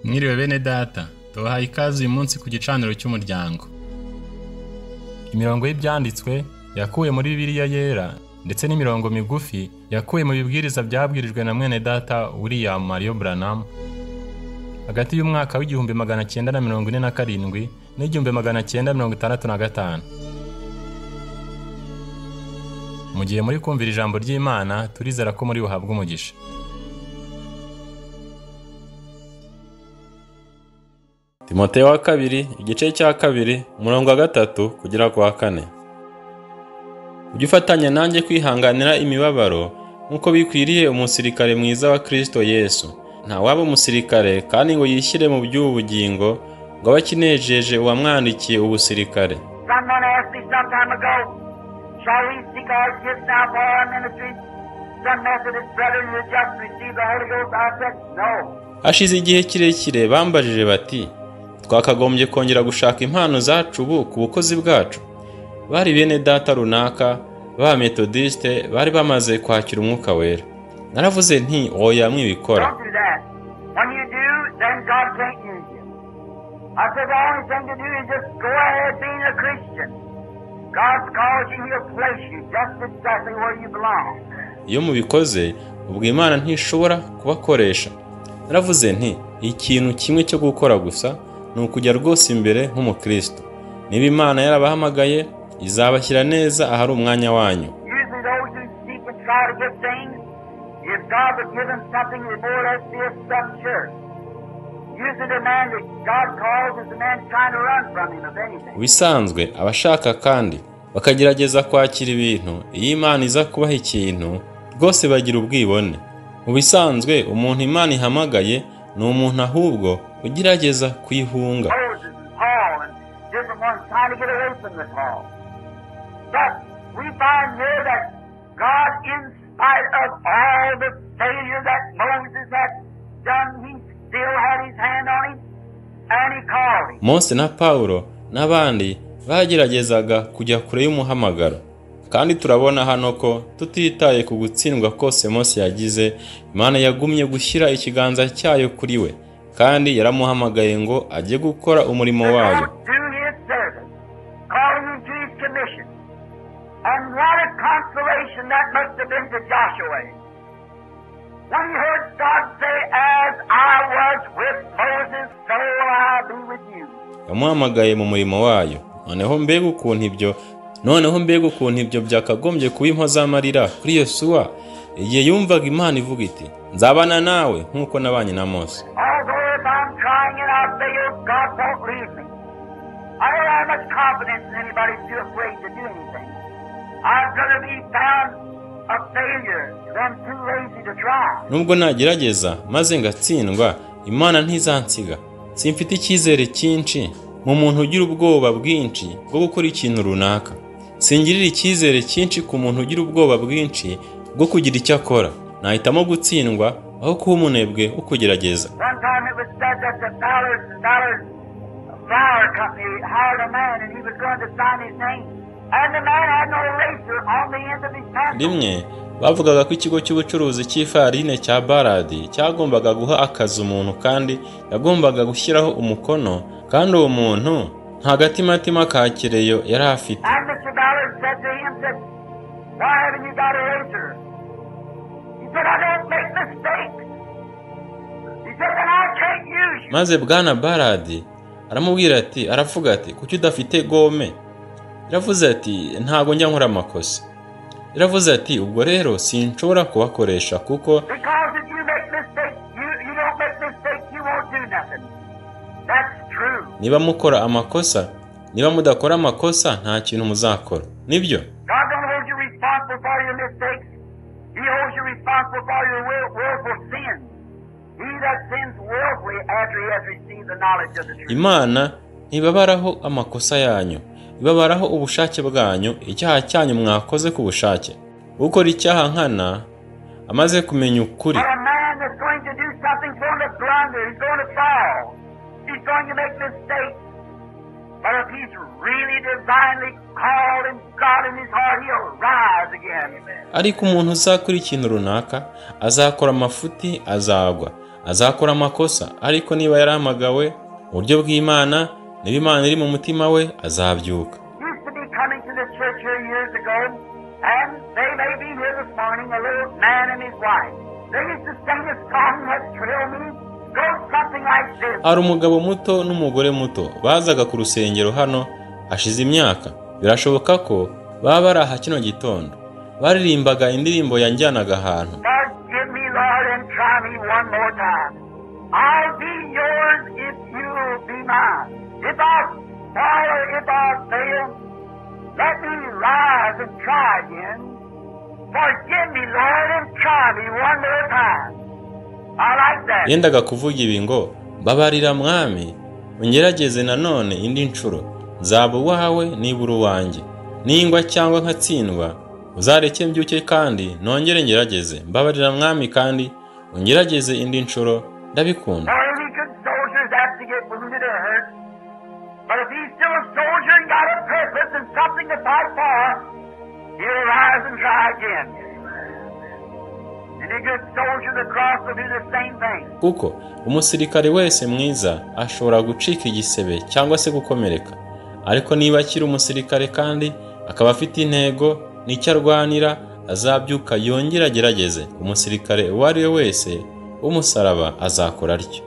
Mwiriwe bene data, tubahaye ikaze uyu munsi ku gicaniro cy'umuryango. Imirongo y'ibyanditswe yakuwe muri Bibiliya yera ndetse n'imirongo migufi yakuwe mu bibwiriza byabwirijwe na mwene data William Mario Branham hagati y'umwaka w'1947 n'1965. Mu gihe muri kumvira ijambo ry'Imana, turizera ko muri buhabwe umugisha. Timoteyo wa kabiri igice cya 2 umurongo wa 3 kugera ku wa 4. Ujye ufatanya nanjye kwihanganira imibabaro nk'uko bikwiriye umusirikare mwiza wa Kristo Yesu. Nta waba umusirikare kandi ngo yishyire mu by'ubu bugingo ngo abe akinejeje uwamwandikiye ubusirikare. Someone asked me some time ago, shall we seek our gifts now for our ministry? Some Methodist brethren who just received the Holy Ghost, I said, no. Hashize igihe kirekire bambajije bati, twakagombye kongera gushaka impano zacu ubu ku bukozi bwacu. Bari bene data runaka ba Methodiste bari bamaze kwakira umwuka wera. Naravuze nti oya mwibikora. Don't do that. When you do, then God can't use you. I said the only thing to do is just go ahead being a Christian. God's called you, He'll place you just exactly where you belong. Iyo mubikoze ubwo Imana ntishobora kubakoresha. Naravuze nti ikintu kimwe cyo gukora gusa ni ukujya rwose imbere nk'umukristo. Niba Imana yarabahamagaye izabashyira neza ahari umwanya wanyu. Usually those who seek and try to get things, if God would give them something, it would more or less be a stuffed shirt. Usually the man that God calls is the man trying to run from him, if anything. Ubisanzwe abashaka kandi bakagerageza kwakira ibintu, iyo Imana iza kubaha ikintu rwose bagira ubwibone. Mu bisanzwe umuntu Imana ihamagaye ni umuntu ahubwo ugerageza kuyihunga. Moses and Paul and different ones trying to get away from the call. But we find here that God, in spite of all the failure that Moses had done, he still had his hand on him and he called him. Mose na Paulo n'abandi bageragezaga kujya kure y'umuhamagaro. Kandi turabona hano ko tutitaye ku gutsindwa kose Mose yagize, Imana yagumye gushyira ikiganza cyayo kuri we, kandi yaramuhamagaye ngo ajye gukora umurimo To wayo. go do his service, calling him to his commission. And what a consolation that must have been to Joshua. When he heard God say, as I was with Moses, so will I be with you. Yamuhamagaye mu murimo wayo. Noneho mbega ukuntu ibyo byakagombye kuba impozamarira kuri Yosuwa igihe yumvaga Imana ivuga iti nzabana nawe nk'uko nabanye na Mose. Although if I'm trying and I fail, God won't leave me. I don't have much confidence in anybody too afraid to do anything. I'd rather be found a failure than too lazy to try. Nubwo nagerageza maze ngatsindwa, Imana ntizansiga. Simfite icyizere cyinshi mu muntu ugira ubwoba bwinshi bwo gukora ikintu runaka. Singirira icyizere cyinshi ku muntu ugira ubwoba bwinshi bwo kugira icyo akora. Nahitamo gutsindwa aho kuba umunebwe wo kugerageza. One time it was said that the Ballard Flour Company hired a man and he was going to sign his name. And the man had no eraser on the end of his pencil. Rimwe bavugaga ko ikigo cy'ubucuruzi cy'ifarine cya Ballard cyagombaga guha akazi umuntu kandi yagombaga gushyiraho umukono, kandi uwo muntu nta gatimatima ka kireyo yari afite. And Mr. Ballard said to him, said, why haven't you got an eraser? He said, I don't make mistakes. He said, then I can't use you. Maze Bwana Ballard aramubwira ati, aravuga ati, kuki udafite gome? Yaravuze ati, ntago njya nkora amakosa. Yaravuze ati, ubwo rero sinshobora kubakoresha kuko Because if you make mistakes, you don't make mistakes, you won't do nothing. That's true. niba mukora amakosa, niba mudakora amakosa nta kintu muzakora. Nibyo. God don't hold you responsible for your mistakes. He holds you responsible for your willful sins. He that sins willfully after he has received the knowledge of the truth. Imana ntibabaraho amakosa yanyu, ibabaraho ubushake bwanyu, icyaha cyanyu mwakoze ku bushake. Ukora icyaha nkana amaze kumenya ukuri. But a man that's going to do something is going to blunder, he's going to fall, he's going to make mistakes. But if he's really divinely called and God in his heart, he'll rise again. Ariko umuntu uzakora ikintu runaka azakora amafuti, azagwa, Azakora amakosa, ariko niba yarahamagawe mu buryo bw'Imana, niba Imana iri mu mutima we, azabyuka. Used to be coming to the church here years ago, and they may be here this morning, a little man and his wife. They used to sing a song that thrilled me, goes something like this. Hari umugabo muto n'umugore muto bazaga ku rusengero hano hashize imyaka. Birashoboka ko baba bari aha kino gitondo. Baririmbaga indirimbo yanjyanaga ahantu. Forgive me, Lord, and try me one more time. I'll be yours if you'll be mine. If I fall or if I fail, let me rise and try again. Forgive me, Lord, and try me one more time. I like that. Yendaga kuvuga ibi ngo: "Mbabarira Mwami, ungerageze nanone indi nshuro. Nzaba uwawe niba uri uwanjye. Ningwa cyangwa nkatsindwa, uzareke mbyuke kandi nongere ngerageze. Mbabarira Mwami kandi ungerageze indi nshuro." Ndabikunda. For any good soldier's apt to get wounded or hurt. But if he's still a soldier and got a purpose and something to fight for, he'll rise and try again. Any good soldier of the cross will do the same thing. Kuko umusirikare wese mwiza ashobora gucika igisebe cyangwa se gukomereka, ariko niba akiri umusirikare kandi akaba afite intego n'icyo arwanira, azabyuka yongere agerageze. Umusirikare uwo ari we wese w'umusaraba azakora atyo.